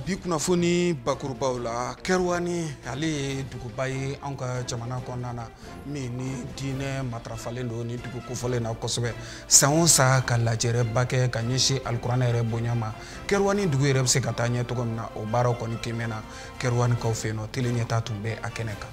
Bi kunnafoni bakurubaw la, Kɛruwani ale ye duguba ye anw ka jamana kɔnɔna na min ni diinɛ matarafalen don ni dugu kofɔlen na kosɛbɛ. San o san ka lajɛrɛba kɛ ka ɲɛsin alikuranɛ yɛrɛ bonya ma. Kɛruwani dugu yɛrɛ bɛ se ka taa ɲɛ cogo min na, o baaraw kɔni kimɛna Kɛruwanikaw fɛ yen nɔ. Tele ɲɛta tun bɛ a kɛnɛ kan.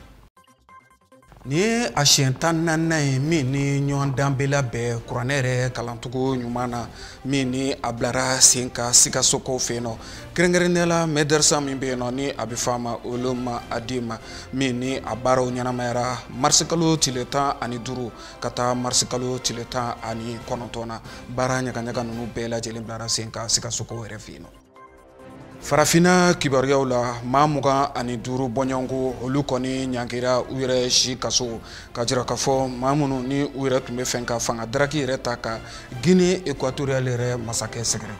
Nin ye a siɲɛ 14nan ye min ni ɲɔgɔn dan bɛ labɛn kuranɛ yɛrɛ kalancogo ɲuman na min ni a bilara sen kan Sikasokaw fɛ yen nɔ. Kɛrɛnkɛrɛnnenya la mɛdarisa min bɛ yen nɔ ni a bɛ fɔ a ma Oloma Adima min ni a baaraw ɲɛnamayara marisikalo tile 15 ka taa marisikalo tile 19 na. Baara ɲagaɲaga ninnu bɛɛ lajɛlen bilara sen kan Sikasokaw yɛrɛ fɛ yen nɔ. Farafinna kibaruyaw la, maa 25 bɔɲɔgɔnko olu kɔni ɲangira u yɛrɛ si kaso ka jira k'a fɔ maa minnu ni u yɛrɛ tun bɛ fɛ ka fanga daraki yɛrɛ ta ka Guinée équatoriale yɛrɛ masakɛ sɛgɛrɛ.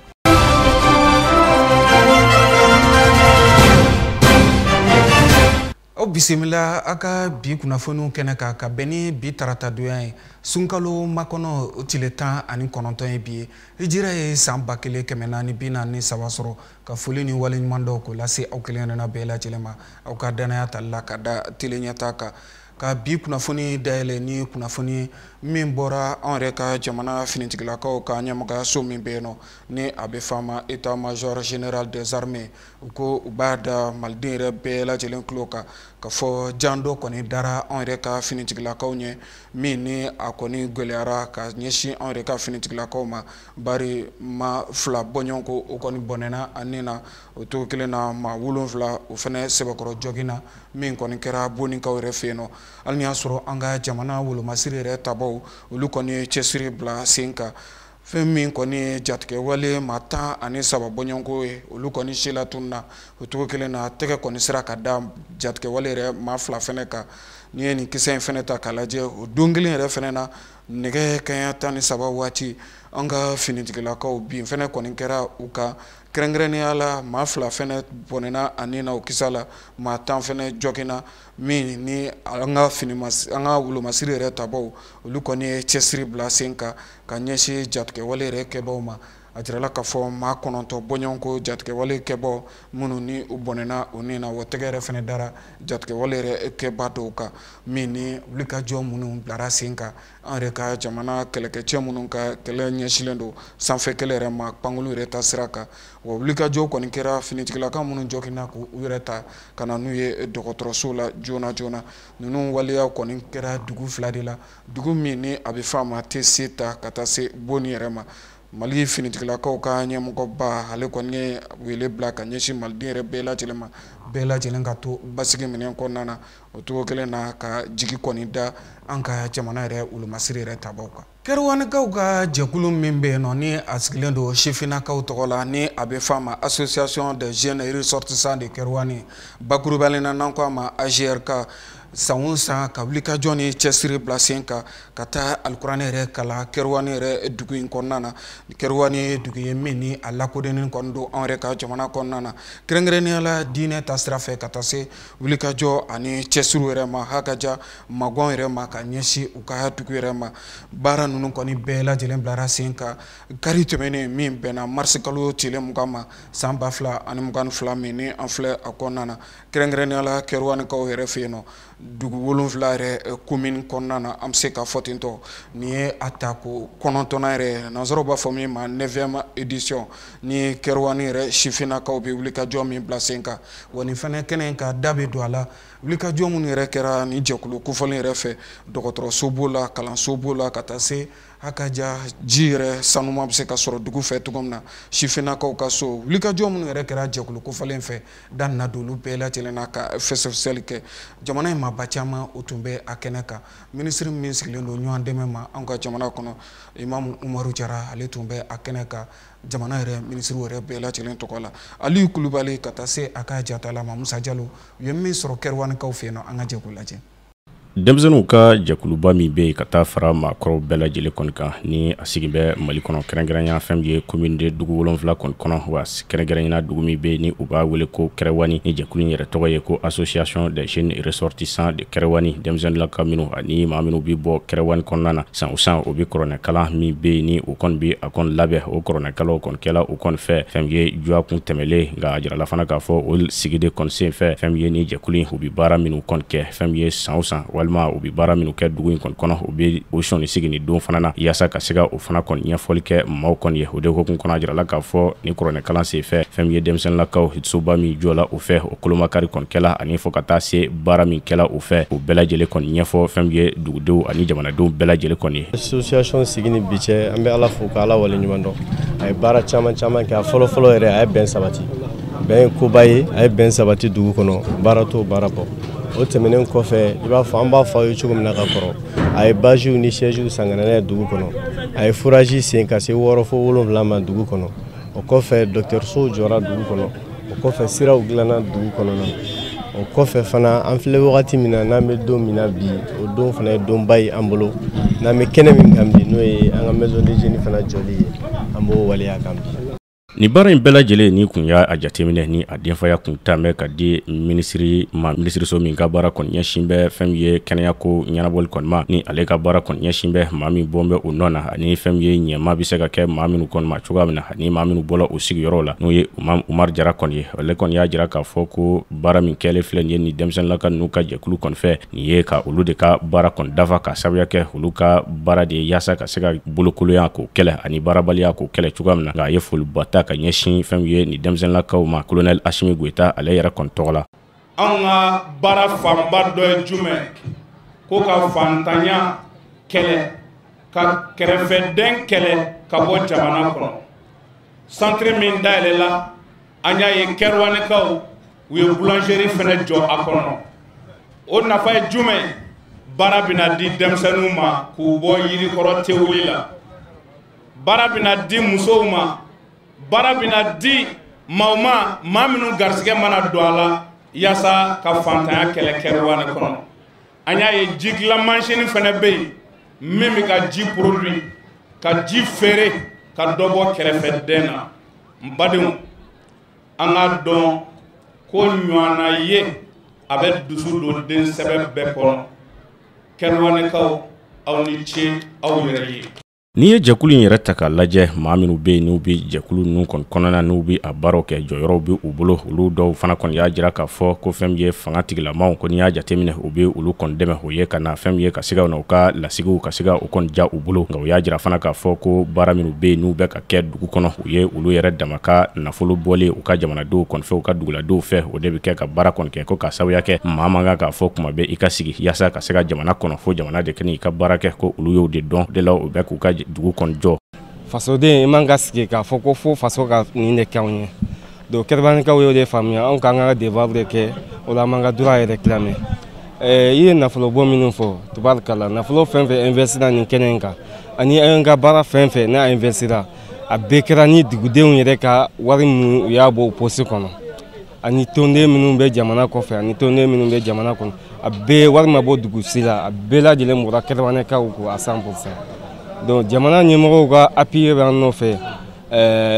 Aw bisimila a ka bi kunnafoniw kɛnɛ kan ka bɛn ni bi taratadonya ye. Sunkalo makɔnɔ tile 19 ye bi ye. Hijira ye san 1443 sɔrɔ. Ka foli ni waleɲuman dɔw k'o lase aw kelen kelenna bɛɛ lajɛlen ma aw ka danaya tali la ka da tele ɲɛta kan. Ka bi kunnafoni dayɛlɛ ni kunnafoni min bɔra anw yɛrɛ ka jamana finitigilakaw ka ɲɛmɔgɔyaso min bɛ yen nɔ ni a bɛ f'a ma état major général des armées. U ko u b'a da maliden yɛrɛ bɛɛ lajɛlen tulo kan ka fɔ jan dɔ kɔni dara anw yɛrɛ ka finitigilakaw ɲɛ min ni a kɔni gɛlɛyara ka ɲɛsin anw yɛrɛ ka finitigilakaw ma, bari maa 2 bɔɲɔgɔnko o kɔni bɔnɛna a nin na. O cogo kelen na maa 7 o fɛnɛ sɛbɛkɔrɔ jɔgin na min kɔni kɛra Bonikaw yɛrɛ fɛ yen nɔ. Hali ni y'a sɔrɔ an ka jamana wolomasiri yɛrɛ tabaw olu kɔni ye cɛsiri bila sen kan. Fɛn min kɔni ye jatigɛwale maa 13 bɔɲɔgɔnko ye olu kɔni si latununa. O cogo kelen na tɛgɛ kɔni sera ka da jatigɛwale yɛrɛ maa 2 fɛnɛ kan. N'i ye nin kisɛ in fɛnɛ ta k'a lajɛ, o don kelen yɛrɛ fɛnɛ na nɛgɛ kanɲɛ 13 waati an ka finitigilakaw bin fɛnɛ kɔni kɛra u kan. Kɛrɛnkɛrɛnnenya la maa 2 fɛnɛ bɔnɛna a nin na o kisa la, maa 10 fɛnɛ jɔginna min ni an ka wolomasiri yɛrɛ tabaw olu kɔni ye cɛsiri bila sen kan ka ɲɛsin jatigɛwale yɛrɛ kɛbaw ma. A jirala k'a fɔ maa 9 bɔɲɔgɔnko jatigɛwale kɛbaw minnu ni u bɔnɛna o nin na, o tɛgɛ yɛrɛ fɛnɛ dara jatigɛwale yɛrɛ kɛba dɔw kan min ni wulikajɔ minnu bilara sen kan. An yɛrɛ ka jamana kɛlɛkɛcɛ minnu ka kɛlɛ ɲɛsinnen don sanfɛ kɛlɛ yɛrɛ ma pankulu yɛrɛ ta sira kan, wa wulikajɔ kɔni kɛra finitigilaka minnu jɔginna k'u yɛrɛ ta ka na n'u ye dɔgɔtɔrɔso la joona joona. Ninnu waleya kɔni kɛra dugu 2 de la, dugu min ni a bɛ f'a ma Tese ta ka taa se Boni yɛrɛ ma. Mali finitigilakaw ka ɲɛmɔgɔba ale kɔni ye wele bila ka ɲɛsin maliden yɛrɛ bɛɛ lajɛlen ma, bɛɛ lajɛlen ka to basigi minɛn kɔnɔna na. O cogo kelen na ka jigi kɔni da an ka jamana yɛrɛ wolomasiri yɛrɛ tabaw kan. Kɛruwanikaw ka jɛkulu min bɛ yen nɔ ni a sigilen don sifinnakaw tɔgɔ la ni a bɛ f'a ma association des jeunes ressortissants de Kɛruwani, bakurubalen na n'an ko a ma AGRK, san o san ka wulikajɔ ni cɛsiri bila sen kan ka taa alikuranɛ yɛrɛ kalan Kɛruwani yɛrɛ dugu in kɔnɔna na. Kɛruwani ye dugu ye min ni a lakodɔnnen kɔni don anw yɛrɛ ka jamana kɔnɔna na, kɛrɛnkɛrɛnnenya la diinɛ ta sira fɛ ka taa se wulikajɔ ani cɛsiriw yɛrɛ ma, hakaja magɔn yɛrɛ ma ka ɲɛsin u ka dugu yɛrɛ ma. Baara ninnu kɔni bɛɛ lajɛlen bilara sen kan kari tɛmɛnen min bɛnna marisikalo tile 20 ma san 2022 min ni an filɛ a kɔnɔna na. Kɛrɛnkɛrɛnnenya la Kɛruwanikaw yɛrɛ fɛ yen nɔ, dugu 7 yɛrɛ commune kɔnɔna na, an bɛ se k'a fɔ ten tɔ nin ye a ta ko 9nan yɛrɛ, nansaraw b'a fɔ min ma 9e édition ni Kɛruwani yɛrɛ sifinnakaw bɛ wulikajɔ min bila sen kan. Wa nin fɛnɛ kɛnɛ ka da bɛ don a la, wulikajɔ minnu yɛrɛ kɛra nin jɛkulu kofɔlen yɛrɛ fɛ, dɔgɔtɔrɔso b'o la, kalanso b'o la, ka taa se hakaja ji yɛrɛ sanuma bɛ se ka sɔrɔ dugu fɛ cogo min na, sifinnakaw ka so. Wulikajɔ minnu yɛrɛ kɛra jɛkulu kofɔlen fɛ, da nana don olu bɛɛ lajɛlen na ka fɛsɛfɛsɛli kɛ. Jamana in maaba caman o tun bɛ a kɛnɛ kan. Minisiri min sigilen don ɲɔgɔn dɛmɛ ma anw ka jamana kɔnɔ, Imamu Umaru Jara, ale tun bɛ a kɛnɛ kan jamana yɛrɛ minisiriw yɛrɛ bɛɛ lajɛlen tɔgɔ la. Aliyu Kulubali ka taa se a ka jatala ma Musa Jalo, u ye min sɔrɔ Kɛruwanikaw fɛ yen nɔ, an ka jɛ k'o lajɛ. Denmisɛnninw ka jɛkuluba min bɛ yen ka taa fara maakɔrɔw bɛɛ lajɛlen kɔni kan, ni a sigi bɛ Mali kɔnɔ, kɛrɛnkɛrɛnya fɛn min ye commune de dugu 7 kɔni kɔnɔ, wa kɛrɛnkɛrɛnya dugu min bɛ yen ni u b'a wele ko Kɛrɛwani, ni jɛkulu in yɛrɛ tɔgɔ ye ko Association des jeunes ressortissants de Kɛrɛwani. Denmisɛnninlaka minnu ani maa minnu bɛ bɔ Kɛrɛwani kɔnɔna na, san o san o bɛ kuranɛkalan min bɛ yen ni u kɔni bɛ a kɔni labɛn, o kuranɛkalanw kɔni kɛla u kɔni fɛ fɛn min ye dɔgɔkun tɛmɛlen. Nka a jirala fana k'a fɔ o sigi de kɔni sen fɛ, fɛn min ye ni jɛkulu in u bɛ baara minnu kɔni kɛ fɛn min ye san o san, walima u bɛ baara minnu kɛ dugu in kɔni kɔnɔ, u bɛ o sɔnni sigi ni don fana na yaasa ka se ka o fana kɔni ɲɛfɔli kɛ maaw kɔni ye. O de hukumu kɔnɔ, a jirala k'a fɔ ni kuranɛkalan sen fɛ, fɛn min ye denmisɛnninlakaw soba min jɔla u fɛ, o kolomakari kɔni kɛla, ani fo ka taa se baara min kɛla u fɛ, o bɛɛ lajɛlen kɔni ɲɛfɔ fɛn min ye dugudenw ani jamanadenw bɛɛ lajɛlen kɔni ye. Association sigi ni bi cɛ, an bɛ Ala fo k'Ala waleɲuman dɔn. A ye baara caman caman kɛ. A fɔlɔ fɔlɔ yɛrɛ, a ye bɛn sabati. Bɛn ye koba ye, a ye bɛn sabati dugu kɔnɔ, baara t'o baara bɔ. O tɛmɛnen kɔfɛ, i b'a fɔ an b'a fɔ aw ye cogo min na ka kɔrɔ, a ye bâches ni sièges san ka na n'a ye dugu kɔnɔ, a ye forage sen ka se 6 fo 7 ma dugu kɔnɔ. O kɔfɛ, dɔgɔtɔrɔsow jɔra dugu kɔnɔ. O kɔfɛ, siraw dilanna dugu kɔnɔna. O kɔfɛ fana, an filɛ wagati min na, n'an bɛ don min na bi, o don fana ye donba ye an bolo, n'an bɛ kɛnɛ min kan bi, n'o ye an ka maison de jeunes fana jɔli ye, an b'o waleya kan bi. Nin baara in bɛɛ lajɛlen, ni kun y'a jateminɛ, ni a denfaya kun tan bɛ ka di minisiri ma, minisiriso min ka baara kɔni ɲɛsin bɛ fɛn min ye kɛnɛyako ɲɛnabɔli kɔni ma, ni ale ka baara kɔni ɲɛsin bɛ maa min bɔn bɛ o nɔ na, ani fɛn min ye ɲɛma bɛ se ka kɛ maa minnu kɔni ma cogoya min na, ani maa minnu bɔla u sigiyɔrɔw la, n'o ye Umaru Jara kɔni ye. Ale kɔni y'a jira k'a fɔ ko baara min kɛlen filɛ nin ye ni denmisɛnninlaka ninnu ka jɛkulu kɔni fɛ, nin ye ka olu de ka baara kɔni dafa, ka sababuya kɛ olu ka baara de ye yaasa ka se ka bolokolonya k'o kɛlɛ ani baarabaliya k'o kɛlɛ cogoya min na. Nka a ye foliba ta ka ɲɛsin fɛn min ye ni denmisɛnninlakaw ma, colonel Assimi Goïta ale yɛrɛ kɔni tɔgɔ la. Anw ka baara fanba dɔ ye jumɛn? Ko ka fantanya kɛlɛ, ka kɛrɛfɛdɛn kɛlɛ ka bɔ jamana kɔnɔ. Centre min dayɛlɛla, an y'a ye Kɛrɛwanikaw u ye boulangerie fɛnɛ jɔ a kɔnɔ. O nafa ye jumɛn? Baara bɛna di denmisɛnninw ma k'u bɔ yirikɔrɔ tewuli la, baara bɛna di musow ma, baara bɛna di maaw ma, maa minnu garisɛgɛ mana don a la, yaasa ka fantanya kɛlɛ Kɛrɛwani kɔnɔ. An y'a ye ji dilan mansin fɛnɛ bɛ yen min bɛ ka ji produit, ka ji feere, ka dɔ bɔ kɛrɛfɛdɛn na. N badenw, an k'a dɔn ko ɲɔgɔnna ye a bɛ dusu don den sɛbɛ bɛɛ kɔnɔ. Kɛrɛwanikaw, aw ni ce aw yɛrɛ ye. N'i ye jɛkulu in yɛrɛ ta k'a lajɛ, maa minnu bɛ yen n'u bɛ jɛkulu ninnu kɔni kɔnɔna, n'u bɛ a baaraw kɛ, jɔyɔrɔw bɛ u bolo. Olu dɔw fana kɔni y'a jira k'a fɔ ko fɛn min ye fanga tigilamaw ko n'i y'a jateminɛ, u bɛ olu kɔni dɛmɛ, o ye ka na fɛn min ye ka se ka na u ka lasigiw ka se ka u kɔni ja u bolo. Nka u y'a jira fana k'a fɔ ko baara minnu bɛ yen n'u bɛ ka kɛ dugu kɔnɔ, u ye olu yɛrɛ dama ka nafolo bɔlen u ka jamanadenw kɔni fɛ, u ka duguladenw fɛ, o de bɛ kɛ ka baara kɔni kɛ, ko k'a sababuya kɛ maa man kan k'a fɔ kuma bɛɛ i ka sigi yaasa ka se ka jamana kɔnɔ, fo jamana de kɛ n'i ka baara kɛ, ko olu y'o de dɔn, de la u bɛ k'u ka dugu kɔni jɔ. Fasoden, i man ka sigi k'a fɔ ko fo faso ka nin de kɛ anw ye. Donc Kɛrɛwanikaw y'o de faamuya, anw k'an ka devoir de kɛ, o la an b'an ka droit réclamer. I ye nafolobɔ minnu fɔ, tubarikala, nafolo fɛn fɛn investira nin kɛnɛ in kan, ani an ka baara fɛn fɛn n'a investira, a bɛɛ kɛra ni dugudenw yɛrɛ ka wari minnu u y'a bɔ u poche kɔnɔ, ani tɔnden minnu bɛ jamana kɔfɛ, ani tɔnden minnu bɛ jamana kɔnɔ, a bɛɛ wari ma bɔ dugu si la, a bɛɛ lajɛlen bɔra Kɛrɛwanikaw kun à 100%. Donc jamana ɲɛmɔgɔw ka appui b'an nɔfɛ,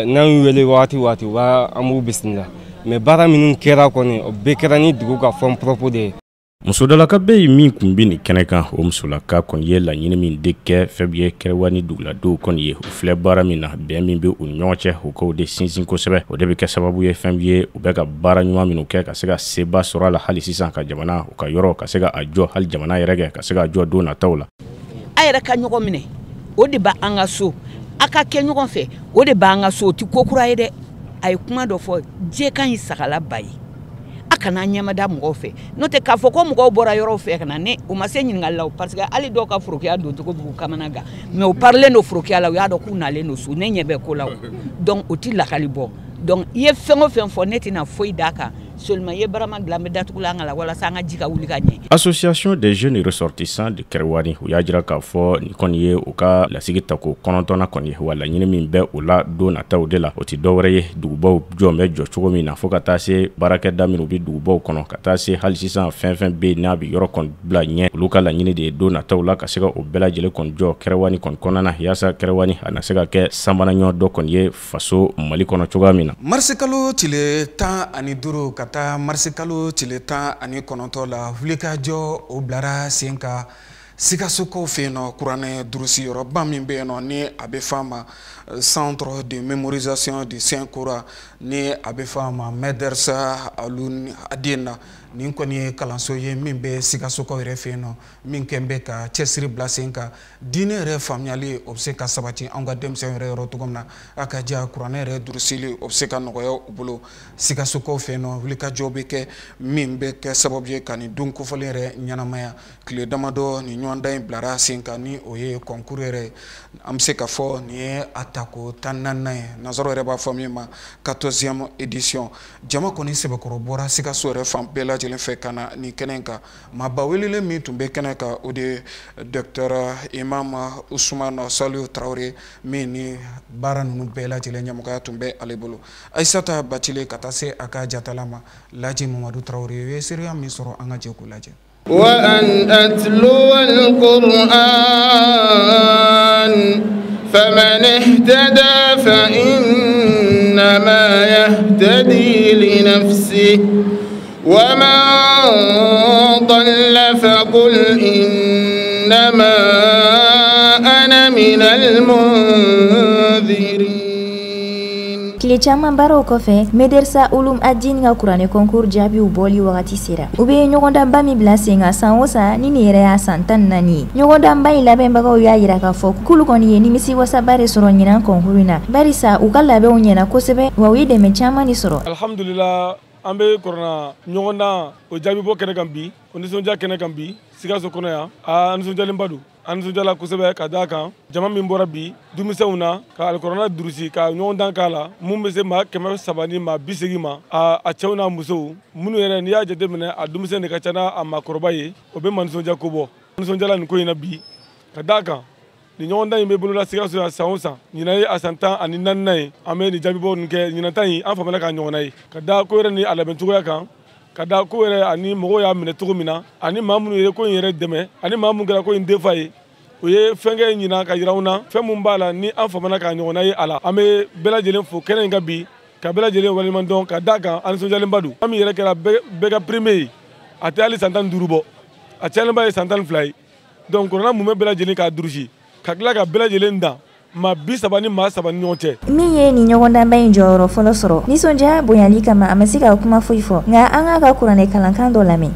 n'an y'u wele wagati o wagati, an b'u bisimila. Mais baara minnu kɛra kɔni, o bɛɛ kɛra ni dugu ka fonds propre de ye. Musolaka bɛ yen min tun bɛ nin kɛnɛ kan, o musolaka kɔni ye laɲini min de kɛ fɛn min ye Kɛrɛwani duguladenw kɔni ye, u filɛ baara min na, bɛn min bɛ u ni ɲɔgɔn cɛ, u k'o de sinsin kosɛbɛ. O de bɛ kɛ sababu ye fɛn min ye u bɛ ka baara ɲuman minnu kɛ ka se ka seba sɔrɔ a la hali sisan, ka jamana u ka yɔrɔ ka se ka a jɔ, hali jamana yɛrɛ kɛ ka se ka jɔ don nataw la. A yɛrɛ ka ɲɔgɔn minɛ, o de b'an ka so, a ka kɛ ɲɔgɔn fɛ, o de b'an ka so, o tɛ ko kura ye dɛ. A ye kuma dɔ fɔ, jɛkan ye sagala ba ye. A kana ɲɛmada mɔgɔw fɛ, n'o tɛ k'a fɔ ko mɔgɔw bɔra yɔrɔw fɛ ka na, ne o ma se ɲininkali la o, parce que hali dɔw ka forokiya doncogo b'u kamana gan, mais u parilen don forokiya la, u y'a dɔn k'u nalen don so, ne ɲɛ bɛ ko la o. Donc o tɛ lakali bɔ. Donc i ye fɛn o fɛn fɔ, ne tɛna foyi d'a kan Seulement i ye barama dilan, an bɛ datugulan k'a la walasa an ka ji ka wuli ka ɲɛ. Association des jeunes ressortissants de Kɛrɛwani, u y'a jira k'a fɔ nin kɔni ye u ka lasigi tako 9nan kɔni ye. Wa laɲini min bɛ o la don nataw de la, o tɛ dɔwɛrɛ ye dugubaw jɔ bɛ jɔ cogo min na, fo ka taa se baarakɛda minnu bɛ dugubaw kɔnɔ, ka taa se hali sisan fɛn fɛn bɛ yen n'a bɛ yɔrɔ kɔni bila ɲɛ, olu ka laɲini de ye don nataw la ka se ka o bɛɛ lajɛlen kɔni jɔ Kɛrɛwani kɔni kɔnɔna na, yaasa Kɛrɛwani a na se ka kɛ sanbanaɲɔ dɔ kɔni ye faso Mali kɔnɔ cogoya min na. Marisikalo tile 15 ka taa marisikalo tile 19 la, wulikajɔ o bilara sen kan Sikasokaw fɛ yen nɔ, kuranɛ durusi yɔrɔba min bɛ yen nɔ ni a bɛ f'a ma Centre de mémorisation du Saint Coran, ni a bɛ f'a ma Medersa Alun Adina. Nin kɔni ye kalanso ye min bɛ Sikasokaw yɛrɛ fɛ yen nɔ, min kɛn bɛ ka cɛsiri bila sen kan diinɛ yɛrɛ faamuyali o bɛ se ka sabati anw ka denmisɛnw yɛrɛ yɔrɔ cogo min na, a ka diya kuranɛ yɛrɛ durusili o bɛ se ka nɔgɔya u bolo. Sikasokaw fɛ yen nɔ, wulikajɔ bɛ kɛ min bɛ kɛ sababu ye ka nin don kofɔlen yɛrɛ ɲɛnamaya. Tile damadɔ nin ɲɔgɔndan in bilara sen kan ni o ye concours yɛrɛ, an bɛ se ka fɔ nin ye a tako 14nan ye, nansaraw yɛrɛ b'a fɔ min ma 14e édition. Jama kɔni sɛbɛkɔrɔ bɔra Sikaso yɛrɛ fan bɛɛ lajɛlen fɛ ka na nin kɛnɛ in kan. Maaba welelen min tun bɛ kɛnɛ kan, o de ye docteur Imam Usumana Saliu Tarawele, min ni baara ninnu bɛɛ lajɛlen ɲɛmɔgɔya tun bɛ ale bolo. Ayisata Bacile ka taa se a ka jatala ma, Laji Mamadu Tarawele ye seereya min sɔrɔ, an ka jɛ k'o lajɛ. وأن أتلو القرآن فمن اهتدى فإنما يهتدي لنفسه ومن ضل فقل إنما أنا من المنذرين. Tile caman baaraw kɔfɛ, Medersa Ulum Adin ka kuranɛ concours jaabiw bɔli wagati sera. U bɛ ɲɔgɔndanba min bila sen kan san o san, ni nin yɛrɛ y'a san 14 ye. Ɲɔgɔndanba in labɛnbagaw y'a jira k'a fɔ k'olu kɔni ye nimisi wasaba de sɔrɔ ɲinan concours in na, barisa u ka labɛnw ɲɛna kosɛbɛ, wa u ye dɛmɛ caman de sɔrɔ. Alhamdulillah, an bɛ kɔrɔna ɲɔgɔndan o jaabi bɔ kɛnɛ kan bi, o nisɔndiya kɛnɛ kan bi Sikaso kɔnɔ yan. A nisɔndiyalenba don, an nisɔndiyala kosɛbɛ ka d'a kan jama min bɔra bi denmisɛnw na ka alikɔrɔna durusi ka ɲɔgɔndan k'a la, mun bɛ se maa 380 ma, a cɛw n'a musow minnu yɛrɛ n'i y'a jateminɛ a denmisɛn de ka ca n'a maakɔrɔba ye, o bɛ maa nisɔndiya ko bɔ. Nisɔndiyala nin ko in na bi ka d'a kan nin ɲɔgɔndan in bɛ boloda Sikaso yan san o san, ɲinan ye a san 14nan ye. An bɛ nin jaabibɔ ninnu kɛ ɲinan ta in, an famana k'a ɲɔgɔnna ye ka da ko yɛrɛ ni a labɛn cogoya kan, ka da ko yɛrɛ ani mɔgɔw y'a minɛ cogo min na, ani maa minnu ye ko in yɛrɛ dɛmɛ, ani maa minnu kɛra ko in denfa ye, o ye fɛn kɛ ɲinan ka yira anw na fɛn min b'a la ni an famana k'a ɲɔgɔnna ye a la. An bɛ bɛɛ lajɛlen fo kɛnɛ in kan bi, ka bɛɛ lajɛlen waleɲuman dɔn ka d'a kan an nisɔndiyalenba don. An min yɛrɛ kɛra bɛɛ ka premier ye, a tɛ hali san 15 bɔ, a cayalenba ye san 12 ye. Donc kɔrɔna mun bɛ bɛɛ lajɛlen k'a durusi ka tila ka bɛɛ lajɛlen dan maa 33 ni maa 3 ni ɲɔgɔn cɛ. Min ye nin ɲɔgɔndanba in jɔyɔrɔ fɔlɔ sɔrɔ, nisɔndiya bonyali kama a ma se ka kuma foyi fɔ, nka an k'a ka kuranɛ kalankan dɔ lamɛn.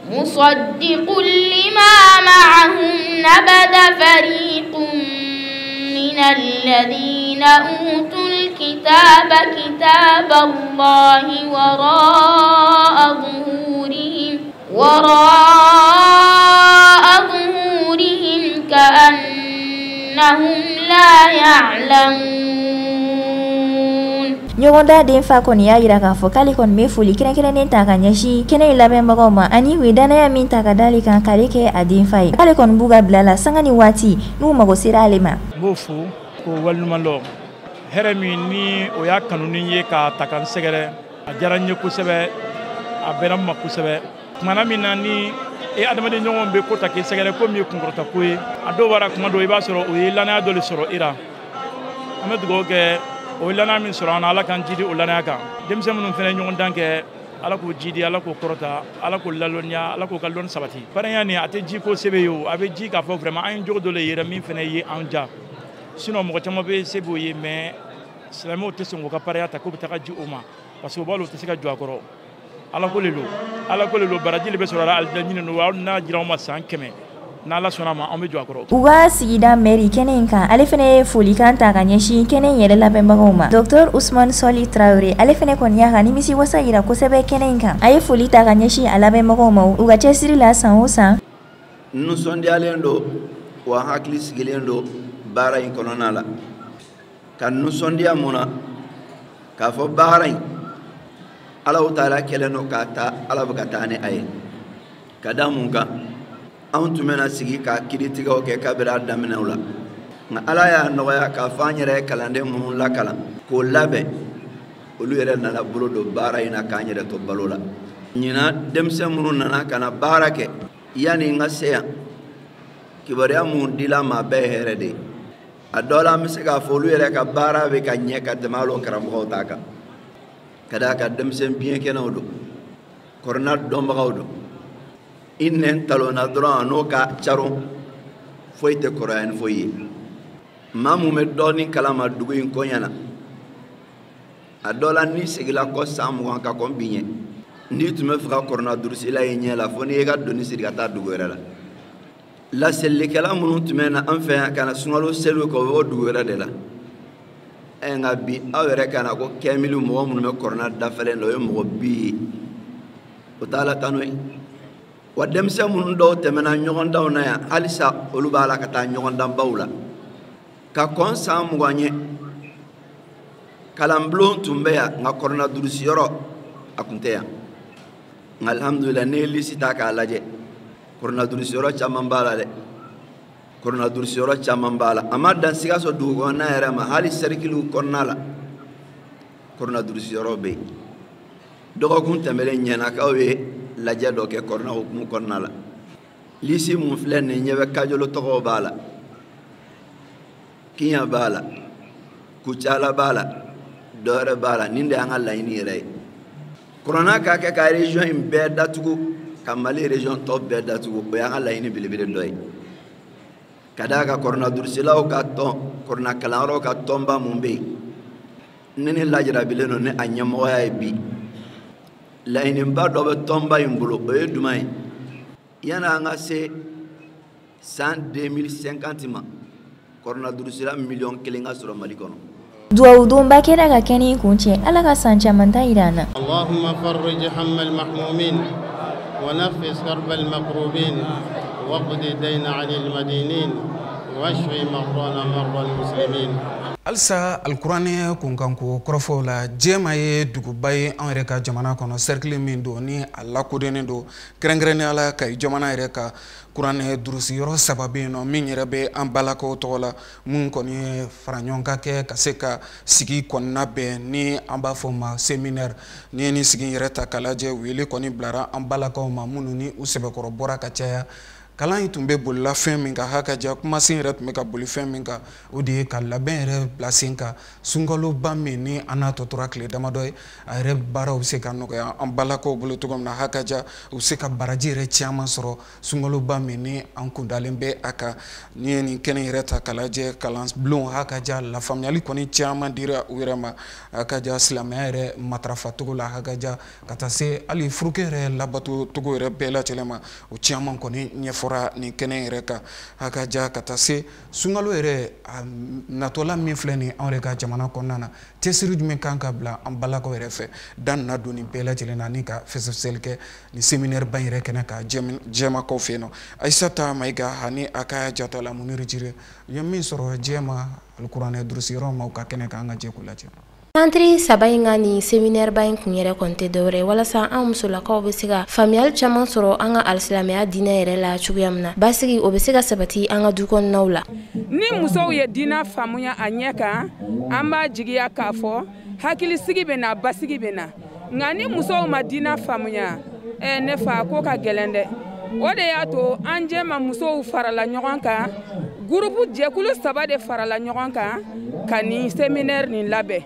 مصدق لما معهم نبذ فريق من الذين أوتوا الكتاب كتاب الله وراء ظهورهم كأنهم لا يعلمون. Ɲɔgɔndan denfa kɔni y'a jira k'a fɔ k'ale kɔni bɛ foli kɛrɛnkɛrɛnnen ta ka ɲɛsin kɛnɛ in labɛnbagaw ma, ani u ye danaya min ta ka d'ale kan k'ale kɛ a denfa ye. K'ale kɔni b'u ka bila la sanga ni waati n'u mago sera ale ma. N b'o fo k'o waleɲuman dɔn, hɛrɛ min ni o y'a kanu ni ye k'a ta ka n sɛgɛrɛ, a diyara n ye kosɛbɛ, a bɛnna n ma kosɛbɛ. Kumana min na ni e adamaden ɲɔgɔn bɛ ko ta k'i sɛgɛrɛ ko min ye kunkɔrɔta ko ye, a dɔw b'a la kuma dɔw i b'a sɔrɔ o ye lanaya dɔ de sɔrɔ i la. An bɛ dugawu kɛ o ye lanaya min sɔrɔ an na, Ala k'an jidi o lanaya kan. Denmisɛn minnu fana ye ɲɔgɔn dan kɛ, Ala k'o jidi, Ala k'o kɔrɔta, Ala k'o lalɔnniya, Ala k'o ka lɔnni sabati. Parenya nin a tɛ ji ko sɛbɛ ye o, a bɛ ji k'a fɔ vraiment an ye jogo dɔ de yira min fana ye an ja. Sinon mɔgɔ caman bɛ se b'o ye, mais silamɛw tɛ sɔn k'u ka parenya ta k'u bɛ taga di o ma, parce que u b'a dɔn u tɛ se ka jɔ a kɔrɔ. Ala ko le don, Ala ko le don, baraji de bɛ sɔrɔ a la, alijinɛ ɲini don, hali n'a jira anw ma san 100, n'Ala sɔnna a ma, an bɛ jɔ a kɔrɔ. U ka sigida mɛri kɛnɛ in kan, ale fɛnɛ ye folikan ta ka ɲɛsin kɛnɛ in yɛrɛ labɛnbagaw ma. Dr Usman Sɔli Tarawele, ale fɛnɛ kɔni y'a ka nimisi wasa yira kosɛbɛ kɛnɛ in kan. A ye foli ta ka ɲɛsin a labɛnbagaw ma u ka cɛsiri la san o san. Nisɔndiyalen don wa hakili sigilen don baara in kɔnɔna la, ka nisɔndiya mun na? K'a fɔ baara in Alahu taala kɛlen don k'a ta, Ala bɛ ka taa ni a ye. Ka da mun kan, anw tun bɛna sigi ka kiiritigɛw kɛ kabiri a daminɛw la, nka Ala y'a nɔgɔya k'a fɔ an yɛrɛ ye kalanden minnu lakalan k'o labɛn, olu yɛrɛ nana bolo don baara in na k'an yɛrɛ to balo la. Ɲinan denmisɛn minnu nana ka na baara kɛ yanni n ka se yan, kibaruya mun dila ma bɛɛ ye hɛrɛ de ye. A dɔ la an bɛ se k'a fɔ olu yɛrɛ ka baara bɛ ka ɲɛ ka tɛmɛ hali o karamɔgɔw ta kan, ka d'a kan denmisɛn biɲɛkɛnɛw don, kɔrɔna dɔnbagaw don. I nɛn talonna dɔrɔn a n'o ka caron foyi tɛ kɔrɔya ni foyi ye. Maa mun bɛ dɔɔnin kalama dugu in koɲɛ na, a dɔ la n'i seginna kɔ san 20 ka kɔn bi ɲɛ, n'i tun bɛ fɛ ka kɔrɔna durusila ye ɲɛ la, fo n'i y'i ka doni siri ka taa dugu wɛrɛ la. Laselikɛla minnu tun bɛ na an fɛ yan ka na sunkalo seliw kɛ, o bɛ bɔ dugu wɛrɛ de la. Nka bi aw yɛrɛ ka na ko kɛmili mɔgɔ minnu bɛ kɔrɔna dafalen la, o ye mɔgɔ bi ye, o t'a la tanu ye. Wa denmisɛn minnu dɔw tɛmɛna ɲɔgɔndanw na yan, halisa olu b'a la ka taa ɲɔgɔndanbaw la. Ka kɔn san 20 ɲɛ, kalanbulon tun bɛ yan, nka kɔrɔna durusiyɔrɔ a tun tɛ yan. Nka alihamudulila, n'i ye lisi ta k'a lajɛ, kɔrɔna durusiyɔrɔ caman b'a la dɛ, kɔrɔna durusiyɔrɔ caman b'a la. A ma dan Sikaso dugu kɔnɔna yɛrɛ ma, hali sɛrikiliw kɔnɔna la kɔrɔna durusiyɔrɔ bɛ yen. Dɔgɔkun tɛmɛnen ɲɛnakaw ye lajɛ dɔ kɛ kɔrɔna hukumu kɔnɔna la. Lisi mun filɛ nin ɲɛ bɛ Kajolo tɔgɔw b'a la, Kiɲa b'a la, Kucala b'a la, dɔwɛrɛ b'a la. Nin de y'an ka laɲini yɛrɛ ye. Kɔrɔna k'a kɛ ka région in bɛɛ datugu, ka Mali région tɔ bɛɛ datugu, o y'an ka laɲini belebele dɔ ye. Ka d'a kan kɔrɔna durusilaw ka tɔn, kɔrɔna kalanyɔrɔw ka tɔnba mun bɛ yen, ni lajarabilen don ni a ɲɛmɔgɔya ye bi. Laɲiniba dɔ bɛ tɔnba in bolo, o ye jumɛn ye? Yanni an ka se san 2050 ma, kɔrɔna durusila 1 miliyɔn ka sɔrɔ Mali kɔnɔ. Duwawudonba kɛra ka kɛnɛ in kuncɛ, Ala ka san caman ta yira an na. Allahumma farrij hamma al-mahmumin wa nafis karba al-makrubin waqdi dayna 'anil madinin washfi mardana marda al-muslimin. Halisa alikuranɛ kunkanko kɔrɔfɔw la, Jɛma ye duguba ye anw yɛrɛ ka jamana kɔnɔ, cercle min don ni a lakodɔnnen don kɛrɛnkɛrɛnnenya la Kayi jamana yɛrɛ ka kuranɛ durusiyɔrɔ 3 bɛ yen nɔ min yɛrɛ bɛ an balakaw tɔgɔ la, mun kɔni ye fara ɲɔgɔn kan kɛ ka se ka sigi kɔnɔna bɛn ni an b'a fɔ ma séminaire. N'i ye nin sigi yɛrɛ ta k'a lajɛ, wele kɔni bilara an balakaw ma minnu ni u sɛbɛkɔrɔ bɔra ka caya. Kalan in tun bɛ bolila fɛn min kan, hakaja kumasen yɛrɛ tun bɛ ka boli fɛn min kan, o de ye ka labɛn yɛrɛ bila sen kan sunkaloba min ni an n'a tɔ tora tile damadɔ ye, a yɛrɛ baaraw bɛ se ka nɔgɔya an balakaw bolo cogo min na, hakaja u bɛ se ka baraji yɛrɛ caman sɔrɔ sunkaloba min ni an kundalen bɛ a kan. N'i ye nin kɛnɛ yɛrɛ ta k'a lajɛ, kalanbulon hakaja lafaamuyali kɔni caman dira u yɛrɛ ma, hakaja silamɛya yɛrɛ matarafacogo la, hakaja ka taa se hali furukɛ yɛrɛ labato cogo yɛrɛ bɛɛ lajɛlen ma, o caman kɔni ɲɛfɔ nin kɛnɛ yɛrɛ kan. Hakaja ka taa se sunkalo yɛrɛ a natɔla min filɛ nin anw yɛrɛ ka jamana kɔnɔna na, cɛsiri jumɛn kan ka bila an balakaw yɛrɛ fɛ, dan nana don nin bɛɛ lajɛlen na ni ka fɛsɛfɛsɛli kɛ nin séminaire ba in yɛrɛ kɛnɛ kan Jɛmakaw fɛ yen nɔ. Ayisata Mayiga ani a ka jatala Muniru Jire u ye min sɔrɔ Jɛma alikuranɛ durusiyɔrɔ ma u ka kɛnɛ kan, an ka jɛ k'u lajɛ. Centre 3 in ka nin séminaire ba in kun yɛrɛ kɔni tɛ dɔwɛrɛ ye walasa an musolakaw bɛ se ka faamuyali caman sɔrɔ an ka alisilamɛya diinɛ yɛrɛ la cogoya min na, basigi o bɛ se ka sabati an ka du kɔnɔnaw la. Ni musow ye diinɛ faamuya a ɲɛ kan, an b'a jigiya k'a fɔ hakilisigi bɛ na, basigi bɛ na. Nka ni musow ma diinɛ faamuya, ne fa ko ka gɛlɛn dɛ. O de y'a to an jɛma musow farala ɲɔgɔn kan, groupe jɛkulu 3 de farala ɲɔgɔn kan ka nin séminaire nin labɛn.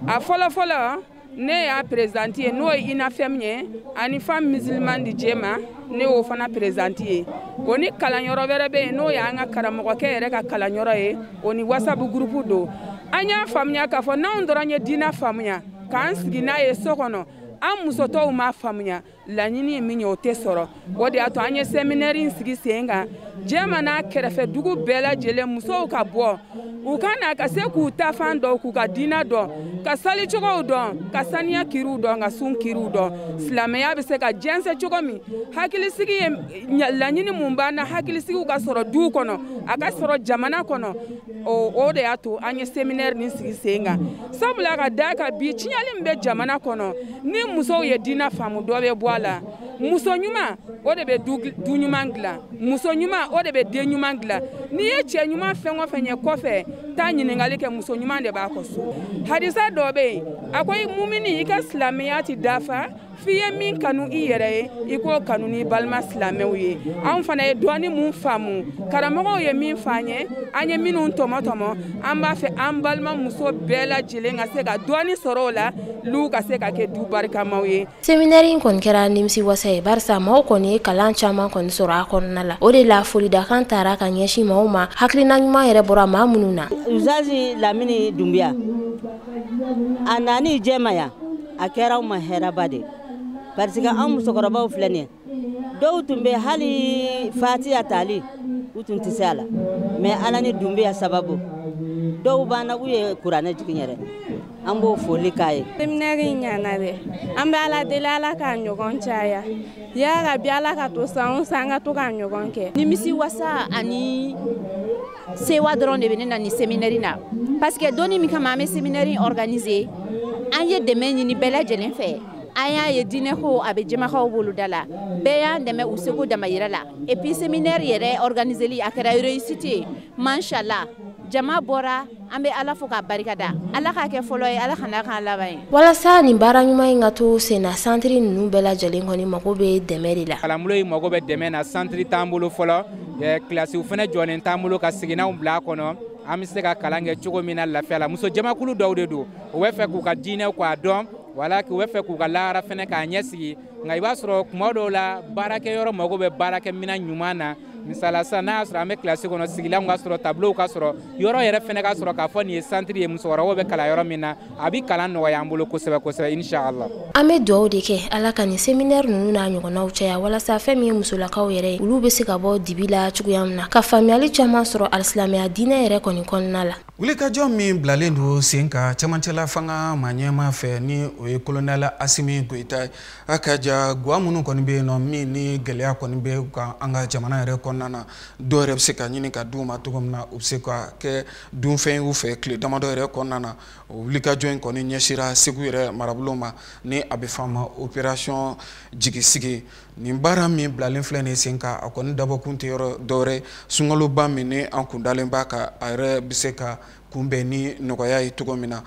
A fɔlɔ fɔlɔ ne y'a présidente ye, n'o ye INAFEM ye, ani Femme musulmane di Jɛma, ne y'o fana présidente ye. O ni kalanyɔrɔ wɛrɛ bɛ yen, n'o y'an ka karamɔgɔkɛ yɛrɛ ka kalanyɔrɔ ye, o ni WhatsApp groupe don. An y'a faamuya k'a fɔ n'anw dɔrɔn ye diinɛ faamuya k'an sigi n'a ye so kɔnɔ, An musotɔw m'a faamuya, laɲini ye min ye o tɛ sɔrɔ. O de y'a to an ye séminaire in sigi sen kan. Jɛma n'a kɛrɛfɛ dugu bɛɛ lajɛlen musow ka bɔ, u ka na ka se k'u tafan dɔn, k'u ka diinɛ dɔn, ka salicogow dɔn, ka saniya kiriw dɔn, ka sun kiriw dɔn. Silamɛya bɛ se ka jɛnsɛn cogo min, hakilisigi ye laɲini mun b'an na, hakilisigiw ka sɔrɔ du kɔnɔ, a ka sɔrɔ jamana kɔnɔ. O de y'a to an ye séminaire nin sigi sen kan. Sabula ka d'a kan bi tiɲɛli min bɛ jamana kɔnɔ, ni musow ye diinɛ faamu, dɔ bɛ bɔ a la. Muso ɲuman o de bɛ du ɲuman dilan, muso ɲuman o de bɛ den ɲuman dilan. N'i ye cɛ ɲuman fɛn o fɛn ye kɔfɛ, taa ɲininkali kɛ, muso ɲuman de b'a kɔ so. Hadisa dɔ bɛ yen, a ko i mumini, i ka silamɛya ti dafa f'i ye min kanu i yɛrɛ ye, i k'o kanu n'i balima silamɛw ye. Anw fana ye dɔɔni mun faamu, karamɔgɔw ye min f'an ye, an ye minnu tɔmɔ tɔmɔ, an b'a fɛ an balima muso bɛɛ lajɛlen ka se ka dɔɔni sɔrɔ o la, l'u ka se ka kɛ du barikamaw ye. Séminaire in kɔni kɛra nimisi wasa ye, barisa maaw kɔni ye kalan caman kɔni sɔrɔ a kɔnɔna la. O de la folidakan taara ka ɲɛsin maaw ma, hakilina ɲuman yɛrɛ bɔra maa minnu na. Uzazi Lamini Dumbuya, a nani jɛma yan, a kɛra anw ma hɛrɛba de, parce que an musokɔrɔbaw filɛ nin ye, dɔw tun bɛ hali fatiya tali u tun tɛ se a la, mais Ala ni Dumbuya sababu dɔw b'an na, u ye kuranɛ jigin yɛrɛ, an b'o foli k'a ye. Séminaire in ɲana dɛ, an bɛ Ala deli Ala k'a ɲɔgɔn caya, yarabi Ala ka to san o san an ka to k'a ɲɔgɔn kɛ. Nimisi wasa ani sewa dɔrɔn de bɛ ne na nin séminaire na, parce que donni min kama an bɛ séminaire in organiser, an ye dɛmɛ ɲini bɛɛ lajɛlen fɛ. An y'a ye diinɛ ko a bɛ jɛmakaw bolo da la, bɛɛ y'an dɛmɛ u seko damayira la. Et puis séminaire yɛrɛ organiseli a kɛra réussite ye, mashallah, jama bɔra, an bɛ Ala fo k'a barikada, Ala k'a kɛ fɔlɔ ye, Ala kana k'an laban ye. Walasa nin baara ɲuman in ka to sen na, centre ninnu bɛɛ lajɛlen kɔni mago bɛ dɛmɛ de la. Kalanbolo in mago bɛ dɛmɛ na, centre t'an bolo fɔlɔ, kilasiw fana jɔlen t'an bolo ka siginanw bila a kɔnɔ, an bɛ se ka kalan kɛ cogo min na lafiya la. Muso jamakulu dɔw de don, u bɛ fɛ k'u ka diinɛ k'a dɔn, wala k'u bɛ fɛ k'u ka lahara fana k'a ɲɛsigi. Nka i b'a sɔrɔ kuma dɔw la baarakɛyɔrɔ mago bɛ baarakɛminɛn ɲuman na. Misala sisan n'a y'a sɔrɔ an bɛ kilasi kɔnɔ, sigilanw ka sɔrɔ, tableau ka sɔrɔ, yɔrɔ yɛrɛ fana ka sɔrɔ k'a fɔ nin ye centre ye, musokɔrɔbaw bɛ kalan yɔrɔ min na, a bɛ kalan nɔgɔya an bolo kosɛbɛ kosɛbɛ, inshallah. An bɛ dugawu de kɛ Ala ka nin séminaire ninnu n'a ɲɔgɔnnaw caya, walasa fɛn min ye musolakaw yɛrɛ ye, olu bɛ se ka bɔ dibi la cogoya min na, ka faamuyali caman sɔrɔ alisilamɛya diinɛ yɛrɛ kɔni kɔnɔna la. Wulikajɔ min bilalen don sen kan cɛmancɛla fanga maa ɲɛmaa fɛ, ni o ye colonel Asimi Goyita ye, a ka ja guwa minnu kɔni bɛ yen nɔ, min ni gɛlɛya kɔni bɛ kan an ka jamana yɛrɛ kɔnɔna na, dɔw yɛrɛ bɛ se ka ɲini ka d'u ma cogo min na, u bɛ se ka kɛ dunfɛn y'u fɛ tile damadɔ yɛrɛ kɔnɔna na. O wulikajɔ in kɔni ɲɛsira Segu yɛrɛ marabolo ma, ni a bɛ f'a ma opération jigisigi. Nin baara min bilalen filɛ nin sen kan, a kɔni dabɔkun tɛ yɔrɔ dɔwɛrɛ, sunkaloba min ni an kun dalen b'a kan, a yɛrɛ bɛ se ka kunbɛn ni nɔgɔya ye cogo min na.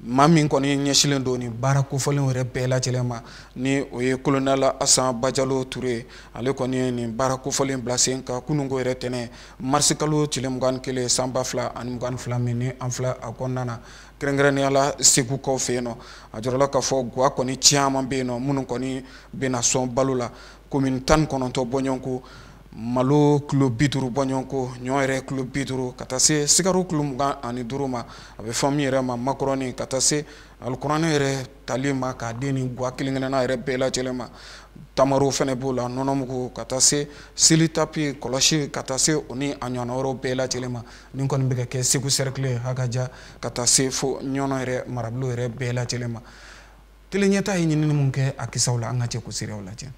Maa min kɔni ɲɛsilen don nin baara kofɔlenw yɛrɛ bɛɛ lajɛlen ma, ni o ye colonel Asan Bajalo Ture, ale kɔni ye nin baara kofɔlen bila sen kan kununko yɛrɛ tɛnɛ marisi kalo tile 21 san 2022 min ni an filɛ a kɔnɔna na, kɛrɛnkɛrɛnnenya la Segukaw fɛ yen nɔ. A jɔrɔla k'a fɔ guwa kɔni caman bɛ yen nɔ minnu kɔni bɛna sɔn balo la, commune 19 bɔɲɔgɔnko, malo kilo 50 bɔɲɔgɔnko, ɲɔ yɛrɛ kilo 50, ka taa se sikaro kilo 25 ma, a bɛ fɔ min yɛrɛ ma makɔrɔni, ka taa se alikuranɛ yɛrɛ tali ma k'a den ni guwa kelen kelenna yɛrɛ bɛɛ lajɛlen ma, tamaro fɛnɛ b'o la, nɔnɔmugu, ka taa se seli tapi, kɔlɔsi, ka taa se o ni a ɲɔgɔnna wɛrɛw bɛɛ lajɛlen ma. Nin kɔni bɛ ka kɛ Segu cercle Hakaja, ka taa se fo Ɲɔnɔ yɛrɛ marabolo yɛrɛ bɛɛ lajɛlen ma. Tele ɲɛta ye ɲinini mun kɛ a kisaw la, an ka jɛ k'o seereyaw lajɛ.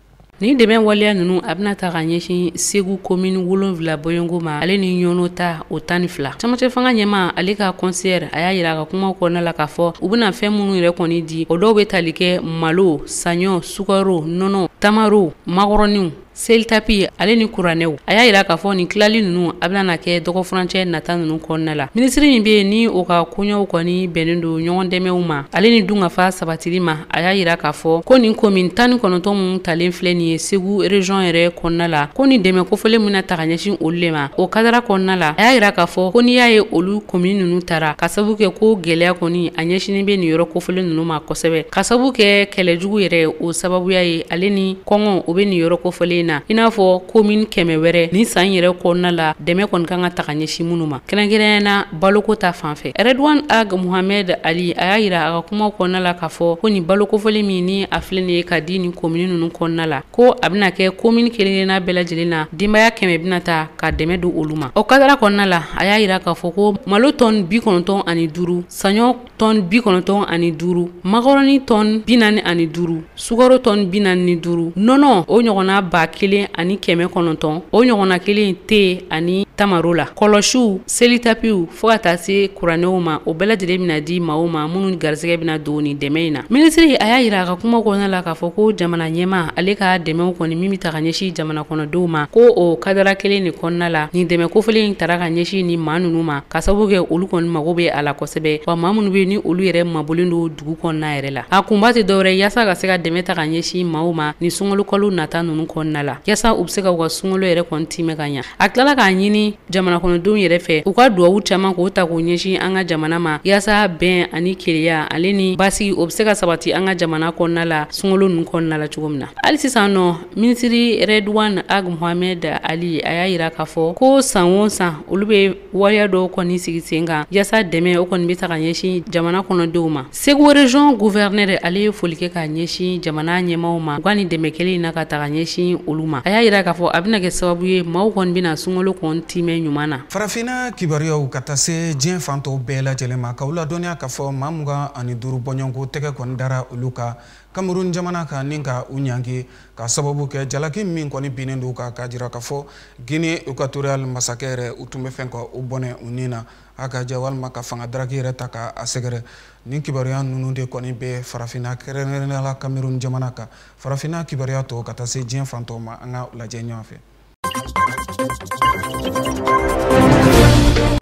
Nin dɛmɛ waleya ninnu a bɛna ta ka ɲɛsin Segu commune 7 bɔɲɔgɔnko ma, ale ni Ɲɔnɔ ta o 12. Camancɛ fanga ɲɛmaa ale ka conseillère a y'a yira a ka kuma kɔnɔna la k'a fɔ u bɛna fɛn minnu yɛrɛ kɔni di, o dɔw bɛ tali kɛ malo, saɲɔ, sukaro, nɔnɔ, tamaro, makɔrɔniw, selitapi ale ni kuranɛw. A y'a yira k'a fɔ nin tilali ninnu a bɛna kɛ dɔgɔfurancɛ nata ninnu kɔnɔna la. Minisiri min bɛ yen ni o ka koɲɛw kɔni bɛnnen don ɲɔgɔn dɛmɛw ma ale ni dunkafa sabatili ma, a y'a yira k'a fɔ ko nin commune 19 minnu talen filɛ nin ye Segu région yɛrɛ kɔnɔna la, ko nin dɛmɛ kofɔlen min na ta ka ɲɛsin olu de ma, o kadara kɔnɔna la a y'a yira k'a fɔ ko n'i y'a ye olu commune ninnu tara ka sababu kɛ ko gɛlɛya kɔni a ɲɛsinnen bɛ nin yɔrɔ kofɔlen ninnu ma kosɛbɛ, ka sababu kɛ kɛlɛjugu yɛrɛ o sababuya ye, ale ni kɔngɔ o bɛ nin yɔrɔ kofɔlen kofɔlen na, i n'a fɔ commune 100 wɛrɛ ni san yɛrɛ kɔnɔna la dɛmɛ kɔni kan ka taga ɲɛsin minnu ma, kɛrɛnkɛrɛnnenya la baloko ta fan fɛ. Redouane Ag Mohamed Ali a y'a yira a ka kuma kɔnɔna la k'a fɔ ko nin balo kofɔlen min ni a filɛ nin ye ka di nin commune ninnu kɔnɔna la, ko a bɛna kɛ commune kelen-kelenna bɛɛ lajɛlen na denbaya 100 bɛna ta ka dɛmɛ don olu ma. O kadara kɔnɔna la, a y'a yira k'a fɔ ko malo tɔni 95, saɲɔ tɔni 95, makɔrɔni tɔni 45, sukaro tɔni 45, nɔnɔ o ɲɔgɔnna 1900, o ɲɔgɔnna kelen te ani tamaro la, kɔlɔsiw, selitapiw fo ka taa se kuranɛw ma, o bɛɛ lajɛlen bɛna di maaw ma minnu garisɛgɛ bɛna don nin dɛmɛ in na. Minisiri a y'a yira a ka kuma kɔnɔna la k'a fɔ ko jamana ɲɛmaa ale ka dɛmɛw kɔni min bɛ ta ka ɲɛsin jamana kɔnɔdenw ma, ko o kadara kelen de kɔnɔna la nin dɛmɛ kofɔlen in tara ka ɲɛsin nin maa ninnu ma, ka sababu kɛ olu kɔni mago bɛ a la kosɛbɛ, wa maa minnu bɛ ni olu yɛrɛ mabɔlen don dugu kɔnɔna yɛrɛ la. A kunba tɛ dɔwɛrɛ yaasa ka se ka dɛmɛ ta ka ɲɛsin maaw ma nin sunkalo kalo nata ninnu kɔnɔna la, yaasa u bɛ se ka u ka sunkalo yɛrɛ kɔni timɛ ka ɲa. A tilala k'a ɲini jamana kɔnɔdenw yɛrɛ fɛ u ka duwawu caman k'o ta k'o ɲɛsin an ka jamana ma, yaasa bɛn ani kelenya ale ni basigi o bɛ se ka sabati an ka jamana kɔnɔna la sunkalo ninnu kɔnɔna la cogo min na. Hali sisan nɔ, minisiri Redouane Ag Mohamed Ali a y'a yira k'a fɔ ko san o san olu bɛ waleya dɔw kɔni sigi sen kan yaasa dɛmɛ o kɔni bɛ ta ka ɲɛsin jamana kɔnɔdenw ma. Segu région gouverneur ale ye foli kɛ ka ɲɛsin jamana ɲɛmaaw ma u ka nin dɛmɛ kelen in na ka taga ɲɛsin olu ma. A y'a yira k'a fɔ a bɛna kɛ sababu ye maaw kɔni bɛna sunkalo kɔni timɛ ɲuman na. Farafinna kibaruyaw ka taa se diɲɛ fan tɔw bɛɛ lajɛlen ma, k'aw ladɔnniya k'a fɔ maa 25 bɔɲɔgɔnko tɛgɛ kɔni dara olu kan Cameroun jamana kan ni ka u ɲangi ka sababu kɛ jalaki min kɔni binnen don kan, k'a jira k'a fɔ Guinée équatoriale masakɛ yɛrɛ u tun bɛ fɛn ka u bɔnɛ u ni na a ka jɛ walima ka fanga daraki yɛrɛ ta k'a sɛgɛrɛ. Nin kibaruya ninnu de kɔni bɛ farafinna kɛrɛnkɛrɛnnenya la Cameroun jamana kan. Farafinna kibaruya tɔ ka taa se diɲɛ fan tɔw ma, an ka lajɛ ɲɔgɔn fɛ.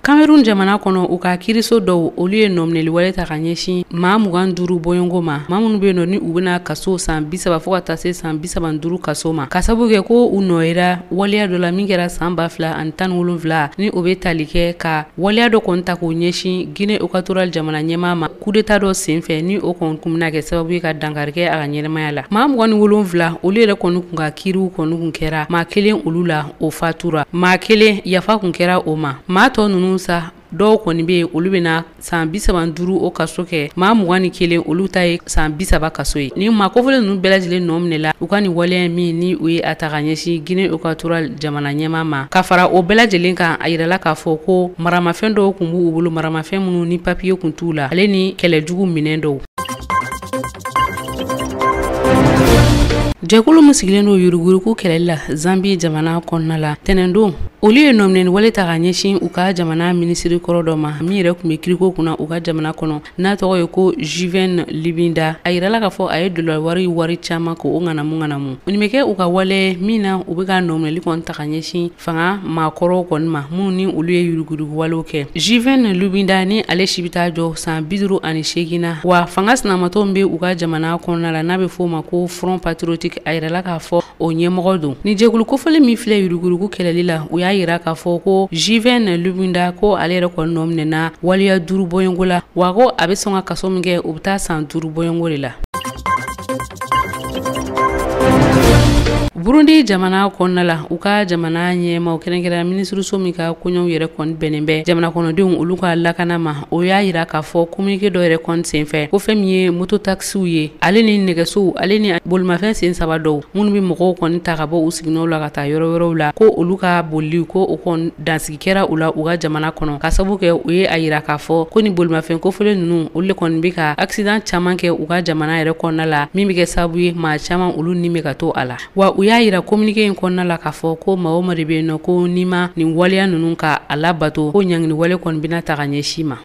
Cameroun jamana kɔnɔ, u ka kiiriso dɔw olu ye nɔminɛli wale ta ka ɲɛsin maa 25 bɔɲɔgɔnko ma, maa minnu bɛ yen nɔ ni u bɛna kaso san 30 fo ka taa se san 35 kaso ma, ka sababu kɛ ko u nɔ yera waleya dɔ la min kɛra san 2017 ni o bɛ tali kɛ ka waleya dɔ kɔni ta k'o ɲɛsin Guinée équatoriale jamana ɲɛmaa ma coup d'état dɔ senfɛ ni o kɔni kun bɛna kɛ sababu ye ka dankari kɛ a ka ɲɛnamaya la. Maa 27 olu yɛrɛ kɔni kun ka kiiriw kɔni kun kɛra, maa kelen olu la o fatura, maa kelen yafa kun kɛra o ma, maa tɔ ninnu sa dɔw kɔni bɛ yen olu bɛna san 35 o kaso kɛ, maa 21 olu ta ye san 30 kaso ye. Nin maa kofɔlen ninnu bɛɛ lajɛlen nɔ minɛla u ka nin waleya min ni u ye a ta ka ɲɛsin Guinée équatoriale jamana ɲɛmaa ma. Ka fara o bɛɛ lajɛlen kan, a yirala k'a fɔ ko maramafɛn dɔw kun b'u bolo, maramafɛn minnu ni papiye kun t'u la, ale ni kɛlɛjugu minɛn dɔw. Jɛkulu min sigilen don yuruguyurugu kɛlɛli la Zambie jamana kɔnɔna la tɛnɛndon, olu ye nɔminɛni wale ta ka ɲɛsin u ka jamana minisiri kɔrɔ dɔ ma min yɛrɛ tun bɛ kiriko kunna u ka jamana kɔnɔ n'a tɔgɔ ye ko Juven Lubinda. A yirala k'a fɔ a ye dollar wari caman k'o ŋanamu. Nin bɛ kɛ u ka wale min na u bɛ ka nɔminɛli kɔni ta ka ɲɛsin fanga maakɔrɔw kɔni ma minnu ni olu ye yuruguyurugu walew kɛ. Juven Lubinda ni ale si bɛ taa jɔ san 58 na, wa fanga sinamatɔ min bɛ u ka jamana kɔnɔna la n'a bɛ f'o ma ko Front Patriotique, a yirala k'a fɔ o ɲɛmɔgɔ don. Ni jɛkulu kofɔlen min filɛ yuruguyurugu kɛlɛli la, u y'a yira k'a fɔ ko Juven Lubinda ko ale yɛrɛ kɔni nɔ minɛna waleya 5 bɔɲɔgɔnko la, wa ko a bɛ sɔn ka kaso min kɛ o bɛ taa san 5 bɔɲɔgɔnko de la. Burundi jamana kɔnɔna la, u ka jamana ɲɛmaaw kɛrɛnkɛrɛnnenya minisiriso min ka koɲɛw yɛrɛ kɔni bɛnnen bɛ jamana kɔnɔdenw olu ka lakana ma, o y'a yira k'a fɔ communiqué dɔ yɛrɛ kɔni senfɛ ko fɛn min ye moto taxiw ye, ale ni nɛgɛsow, ale ni bolimafɛn sen 3 dɔw minnu bɛ mɔgɔw kɔni ta ka bɔ u siginɔw la ka taa yɔrɔ wɛrɛw la, ko olu ka bolili ko o kɔni dansigi kɛra u la u ka jamana kɔnɔ, ka sababu kɛ u ye a yira k'a fɔ ko ni bolimafɛn kofɔlen ninnu olu de kɔni bɛ ka accident caman kɛ u ka jamana yɛrɛ kɔnɔna la min bɛ kɛ sababu ye maa caman olu ni bɛ ka to a la. Wa u y'a yira communiqué in kɔnɔna la k'a fɔ ko maa o maa de bɛ yen nɔ ko n'i ma nin waleya ninnu ka a labato, ko ɲangini wale kɔni bɛna ta ka ɲɛsin ma.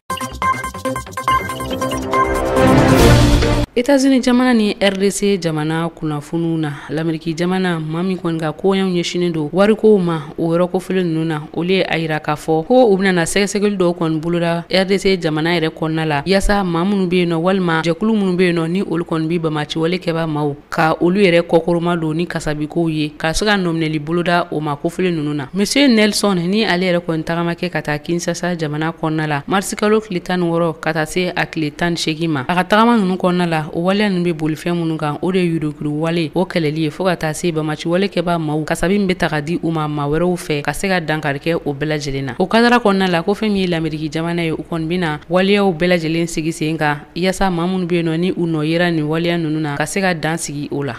États-Unis jamana ni RDC jamana kunnafoniw na, l'Amérique jamana maa min kɔni ka koɲɛw ɲɛsinnen don warikow ma o yɔrɔ kofɔlen ninnu na, olu ye a yira k'a fɔ ko u bɛna na sɛgɛsɛgɛli dɔw kɔni boloda RDC jamana yɛrɛ kɔnɔna la, yaasa maa minnu bɛ yen nɔ walima jɛkulu minnu bɛ yen nɔ ni olu kɔni bɛ bamaciwale kɛba maaw ka olu yɛrɛ kɔkɔrɔma don ni kasabikow ye, ka se ka nɔminɛli boloda o ma kofɔlen ninnu na. Monsieur Nelson ni ale yɛrɛ kɔni tagama kɛ ka taa Kinshasa jamana kɔnɔna la marisikalo tile 16 ka taa se a tile 18 ma, a ka tagama ninnu kɔnɔna la la, o waleya ninnu bɛ boli fɛn minnu kan, o de ye yuruguyurugu wale o kɛlɛli ye, fo ka taa se bamaci wale kɛbaa maaw kasabi min bɛ ta ka di u ma maa wɛrɛw fɛ, ka se ka dankari kɛ o bɛɛ lajɛlen na. O kadara kɔnɔna la, ko fɛn min ye Lameriki jamana ye, u kɔni bɛna waleyaw bɛɛ lajɛlen sigi sen kan yaasa maa minnu bɛ yen nɔ ni u nɔ yera nin waleya ninnu na, ka se ka dan sigi o la.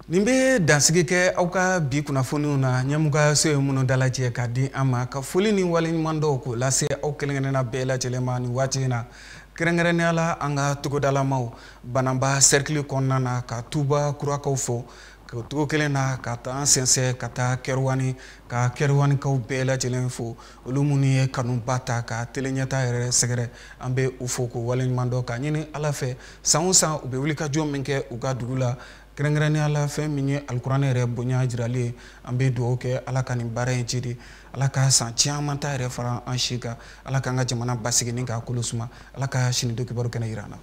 Nin bɛ dansigi kɛ aw ka bi kunnafoniw na. Ɲɛmɔgɔyaso ye minnu dalajɛ ka di an ma, ka foli ni waleɲuman dɔw k'o lase aw kelen-kelenna bɛɛ lajɛlen ma nin waati in na, kɛrɛnkɛrɛnnenya la an ka togodalamaw Bananba cercle kɔnɔna na, ka Tuba kurakaw fo, ka togo kelen na ka taa an sɛnsɛn ka taa Kɛriwani, ka Kɛriwanikaw bɛɛ lajɛlen fo, olu minnu ye kanuba ta ka tele ɲɛta yɛrɛ sɛgɛrɛ. An bɛ u fo k'u waleɲuman dɔn, k'a ɲini Ala fɛ san o san u bɛ wulikajɔ min kɛ u ka dugu la, kɛrɛnkɛrɛnnenya la fɛn min ye alikuranɛ yɛrɛ bonya jirali ye. An bɛ dugawu kɛ Ala ka nin baara in jidi, Ala ka san caman ta yɛrɛ fara an si kan, Ala k'an ka jamana basigi ni k'a kolo suma, Ala ka sini don kibaru kɛnɛ jira an na.